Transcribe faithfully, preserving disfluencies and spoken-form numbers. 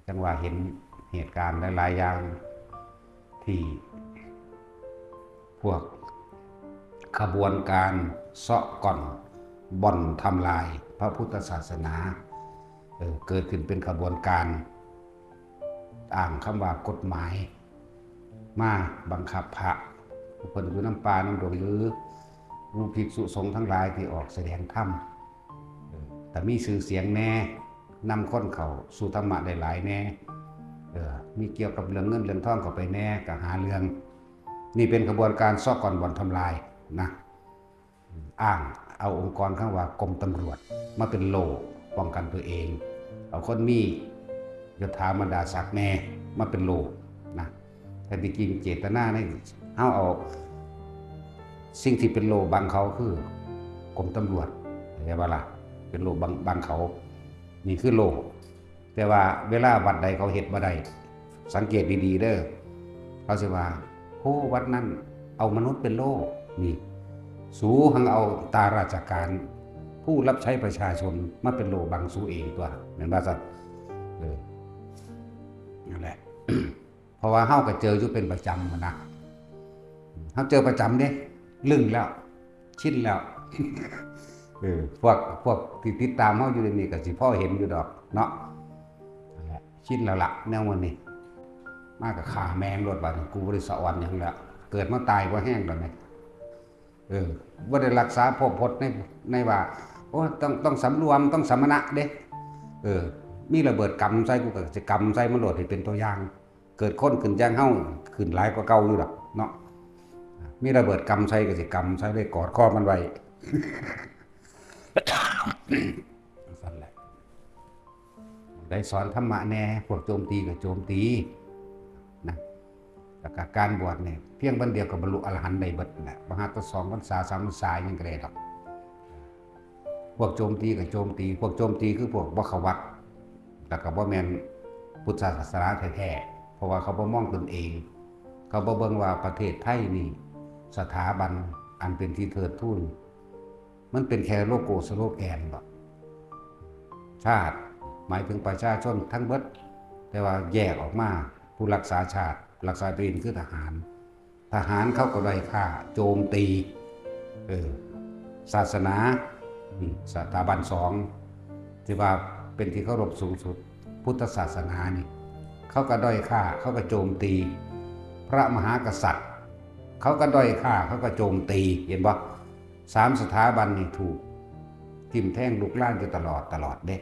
จั่งว่าเห็นเหตุการณ์หลายๆอย่างที่พวกขบวนการเซาะก่อนบ่อนทำลายพระพุทธศาสนา เออ เกิดขึ้นเป็นขบวนการ อ้างคำว่ากฎหมาย มาบังคับพระ เพิ่นอยู่นำป่านำดง หรือหมู่ภิกษุสงฆ์ทั้งหลายที่ออกแสดงธรรม เออ แต่มีชื่อเสียงแน่ นำคนเข้าสู่ธรรมะได้หลายแน่ เออ มีเกี่ยวกับเรื่องเงินเรื่องทองเข้าไปแน่ ก็หาเรื่อง นี่เป็นขบวนการเซาะก่อนบ่อนทำลายนะ อ้างเอาองค์กรคำว่ากรมตำรวจมาเป็นโล่ป้องกันตัวเอง เอาคนมียศถาบรรดาศักดิ์แน่มาเป็นโล่นะ แต่ที่จริงเจตนานี่ เฮาเอาสิ่งที่เป็นโล่บังเขาคือกรมตำรวจ เข้าใจบ่ล่ะ เป็นโล่บัง บังเขา นี่คือโล่ แต่ว่าเวลาวัดใดเขาเฮ็ดบ่ได้ สังเกตดีๆเด้อ เขาสิว่า โอ้ วัดนั้นเอามนุษย์เป็นโล่ นี่ สูหังเอาตาราชการ ผู้รับใช้ประชาชนมาเป็นโล่บังสูเองตั๊ว แม่นบ่ซั่น เออ นั่นแหละ เพราะว่าเฮาก็เจออยู่เป็นประจำหั้นนะ เฮาเจอประจำเด้ ลึงแล้ว ชินแล้ว เออ พวก พวกที่ติดตามเฮาอยู่เดี๋ยวนี้ก็สิพอเห็นอยู่ดอกเนาะ นั่นแหละ ชินแล้วล่ะ แนวมื้อนี้ มาก็ฆ่าแม่งโลด บาดนี้กูบ่ได้สะออนหยังแล้ว เกิดมาตายบ่แฮงแล้วนี่ เออ บ่ได้รักษาภพพจน์ใน ในว่า โอ้ ต้อง ต้องสำรวม ต้องสมณะเด้ เออ มีระเบิดกำใส่ กูก็สิกำใส่มันโลดให้เป็นตัวอย่าง เกิดคนขึ้นอย่างเฮา ขึ้นหลายกว่าเก่าอยู่ดอกเนาะ มีระเบิดกำใส่ก็สิกำใส่เลย กอดคอมันไว้ ซั่นแหละ ได้สอนธรรมะแน่ พวกโจมตีก็โจมตีนะ แล้วก็การบวชเนี่ย เพียงวันเดียวก็บรรลุอรหันต์ได้เบิดแหละ บ่หาแต่สองพรรษา สามพรรษายังก็ได้ดอก พวกโจมตีก็โจมตี พวกโจมตีคือพวกบ่เข้าวัด แล้วก็บ่แม่นพุทธศาสนาแท้ๆ เพราะว่าเขาบ่มองตนเอง เขาบ่เบิ่งว่าประเทศไทยนี่ สถาบันอันเป็นที่เทิดทูน มันเป็นแค่โลโก้สโลแกนบ่ ชาติหมายถึงประชาชนทั้งเบิด แต่ว่าแยกออกมา ผู้รักษาชาติ รักษาตัวเองคือทหาร ทหารเขาก็ด้อยค่า โจมตี เออ ศาสนา อืม สถาบันสอง ที่ว่าเป็นที่เคารพสูงสุด พุทธศาสนานี่ เขาก็ด้อยค่า เขาก็โจมตี พระมหากษัตริย์ เขาก็ด้อยค่า เขาก็โจมตี เห็นบ่ สามสถาบันนี่ถูกทิ่มแทงลุกลานอยู่ตลอด ตลอดเด้